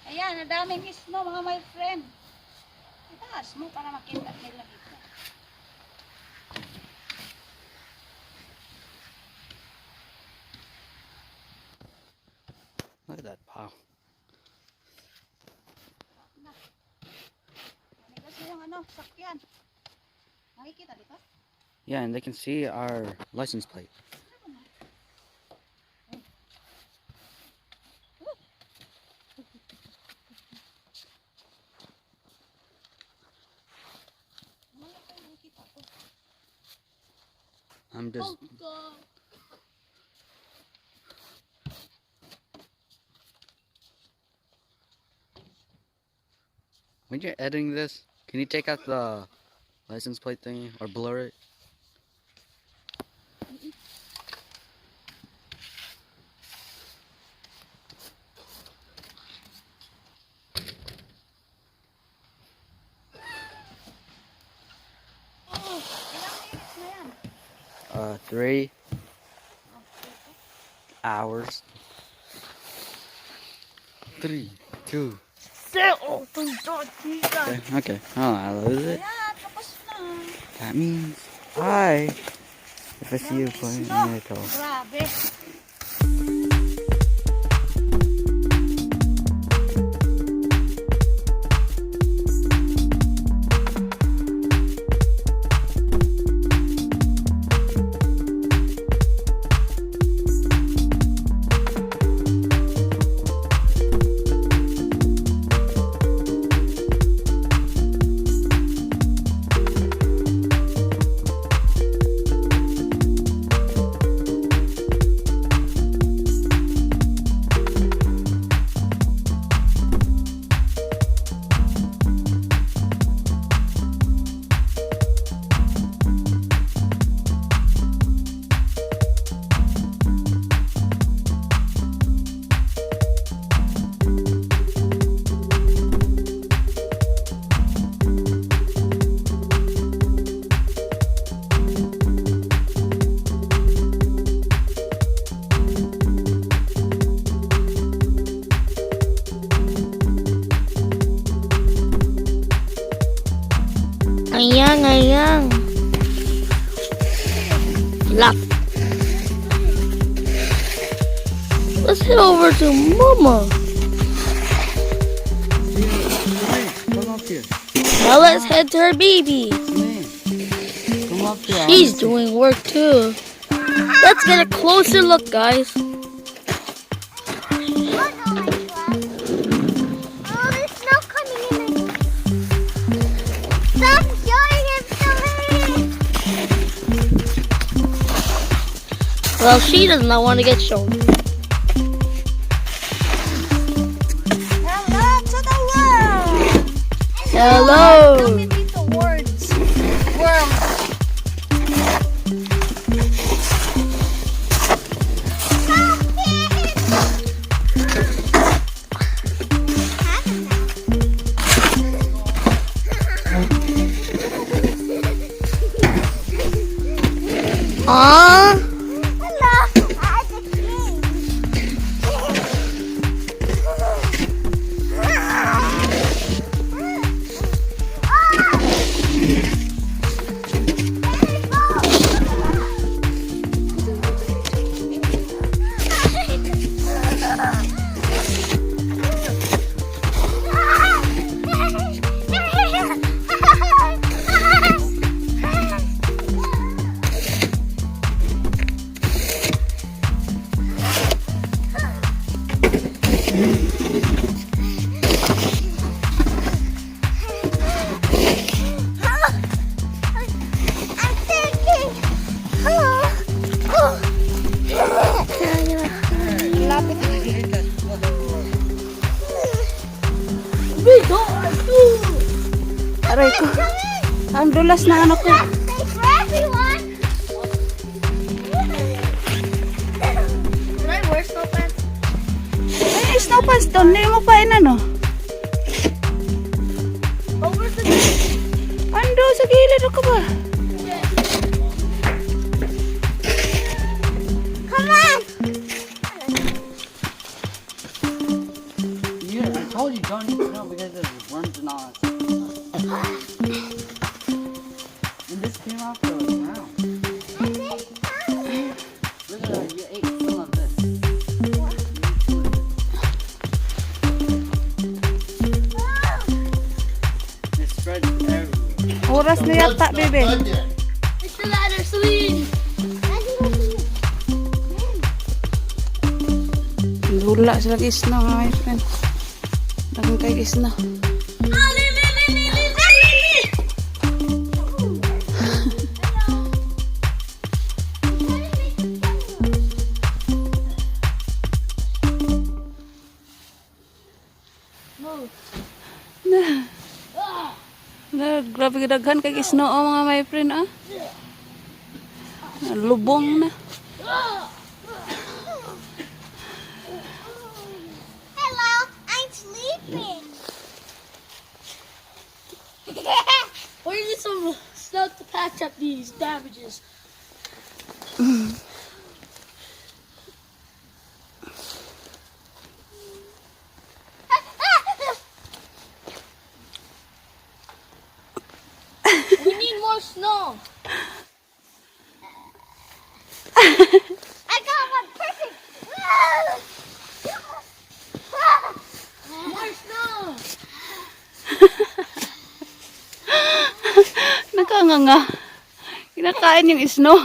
Ayan, ang daming snow, mga my friend. Itaas mo para makita nila dito. Look at that pile. Na. Manigas na yung ano, sakyan. Nakikita dito? Yeah, and they can see our license plate. Wala pa yung nakikita ko. I'm just Oh, God. When you're editing this, can you take out the license plate thingy or blur it? Oh, ilang minutes na yan? 3 hours. Three, two. Okay. Oh, I lose it. Ayan, tapos na. That means bye. If I see you playing Snow. ito. Grabe. Ayan, ayan. Lock. Let's head over to Mama. Come up here. Now let's head to her baby. Come up here. She's doing work too. Let's get a closer look, guys. Oh, there's snow coming in. Stop showing it to me! Well, she does not want to get shown. Hello to the world! Hello. Kami dito, words. World. Stop it! Have it now. Aww. Hello, I'm the king. I'm thinking. Oh. Lapit. We don't do. Aray ko. Ang dulas na ano ko. Safe for everyone. Can I wear snow pants? Ay, snow pants doon. Hindi mo pa inano. Oh, where's the Ando, sa gilid ako ba? Come on. Itaas na yata, Not bebe. done yet. It's the ladder, Celine. Dula sila snow, mga my friend. Daghan kay snow. Na. Na, grabe daghan kay snow, oh, mga my friend, ah. Lubong na. Hello, I'm sleeping. We need some snow to patch up these damages. We need more snow. I got one perfect. More snow. Nakanganga. Kinakain yung snow.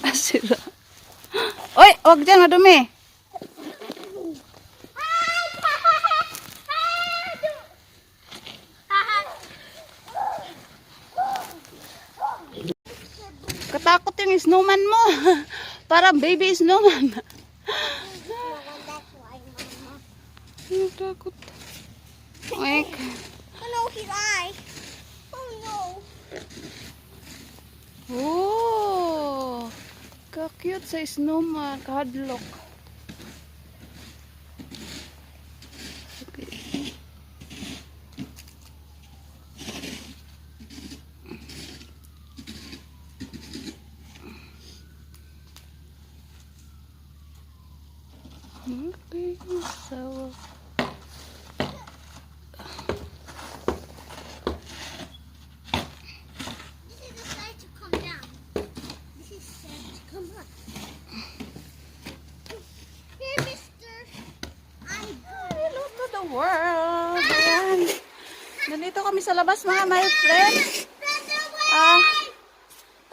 Ah, sira. Oy, wag dyan, madumi. Katakot yung snowman mo. Parang baby snowman. That's why, Mama. Ay, takot. Oink. Oh no, his eye. Oh no. Oh, ka-cute sa snowman. Kahadlok. Okay. Okay, so This is the side to come down. This is side to come up. Here, Mister. I'm Hello to the world. Ayan. Nandito kami sa labas, mga my friends. Ah,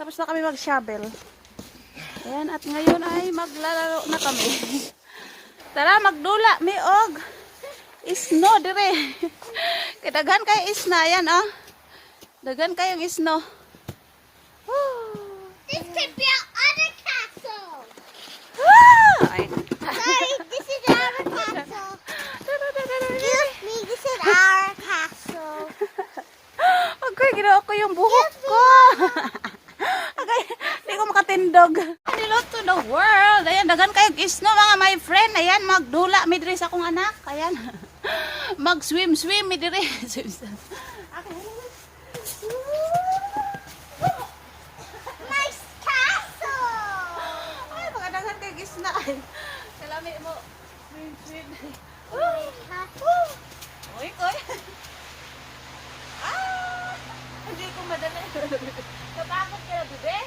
tapos na kami mag-shovel. Ayan, at ngayon ay maglalaro na kami. Tara, magdula, mi og. Isno dire. Kay daghan kay isna, ayan oh. Daghan kayong isno. Woo. This could be our other castle. Ah! Ay. Sorry, this is our castle. Excuse me, this is our castle. Okay, ginawa ko yung buhok ko. Okay, hindi ko makatindog. Hello to the world. Ayan, daghan kayong isno, mga my friend. Ayan, magdula mi diri sa akong anak. Ayan. Mag-swim swim mi diri. Swim, swim. Okay. Nice castle. Ay, mga daghan kayong isna. Ay, kalami mo. Swim swim. Castle. Uy, uy. Ah! Hindi ko madala. Natakot ka na, bebe?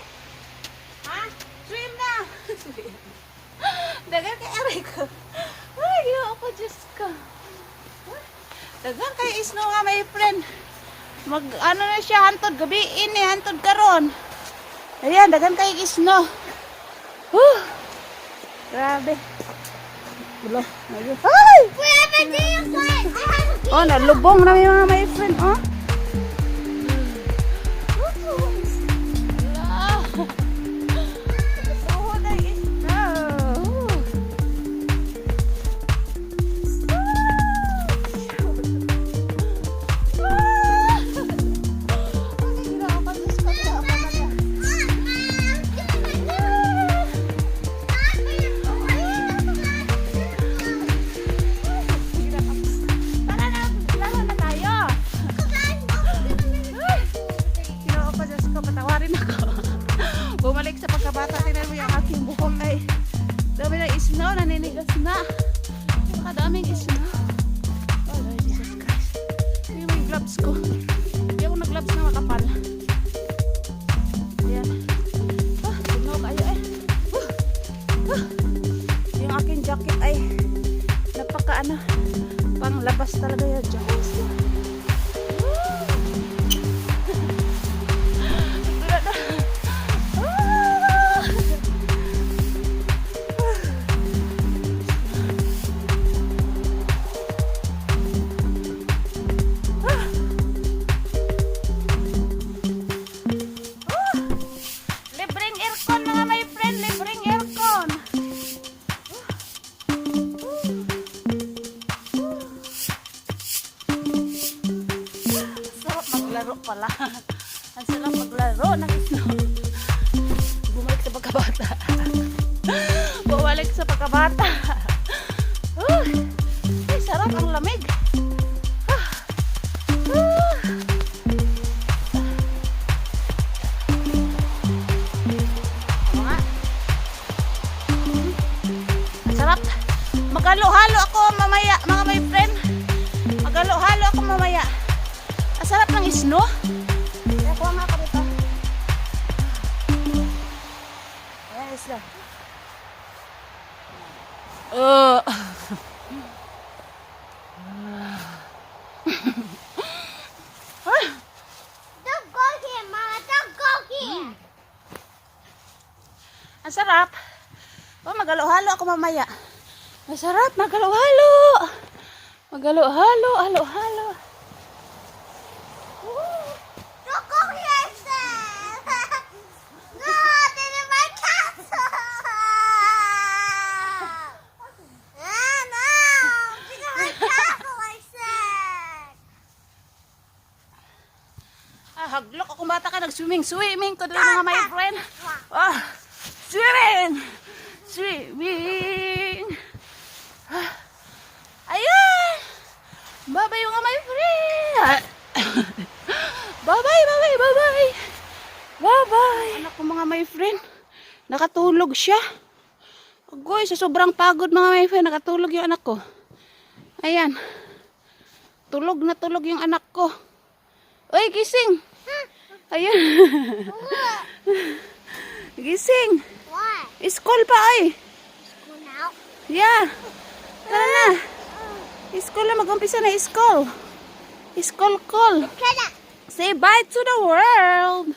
Ha? Swim na! Swim. Daghan kay aray ko. Ay, ginoo ko, Diyos ko. Daghan kay snow nga, my friend. Mag, ano na siya, hantod gabi ini, hantod karon. Ayan, daghan kay snow. Whew! Grabe. Ulo. Ay! Wherever do you find? I have a Oh, nalubong na may mga my friend, oh. Wala. Oh, there is snow. Ah! Ay, ginoo ko, Diyos ko, ginoo ko, Maria. Tara na, laro na tayo. Ay, ginoo ko, Diyos ko, patawarin ako. Bumalik sa pagkabata, tingnan mo yung aking buhok ay dami ng snow, naninigas na. Napakadaming snow. Oh, Lord Jesus Christ. Tingnan mo yung gloves ko. Hindi ako nag-gloves na makapal. Ayan. Ah, snow kayo eh. Para ano, pang labas talaga yung jacuzzi. Woo! Tara na. Ah! Libreng aircon, mga my friend, libreng aircon. Sarap maglaro pala. Ang sarap maglaro ng snow. Bumalik sa pagkabata. Bumalik sa pagkabata. Ay, sarap ang lamig. Ah. Ah. Oo nga. Ang sarap. Maghalo-halo ako mamaya, mga my friend. Maghalo-halo ako mamaya. Ang sarap ng snow. Kaya kuha nga ako dito. Ayan, isla. Oh. Don't go here, Mama. Don't go here. Ang sarap. Oh, maghalo-halo ako mamaya. Masarap, maghalo-halo. Maghalo-halo, halo-halo. Don't go here, I said. No, this is my castle. Ah, no. This is my castle, I said. Ah, haglok ako bata ka, nag-swimming. Swimming ko doon, mga my friend. Ah, swimming! Swimming! Ah, ayan! Bye-bye, mga my friend! Bye-bye, bye-bye, bye-bye! Bye-bye! Anak ko, mga my friend, nakatulog siya. Agoy, sa sobrang pagod, mga my friend, nakatulog yung anak ko. Ayan. Tulog na tulog yung anak ko. Uy, gising! Ayun. Gising! Why? School pa ay! School now? Yeah! Tara na! School na, mag-umpisa na school. School call. Can I? Say bye to the world!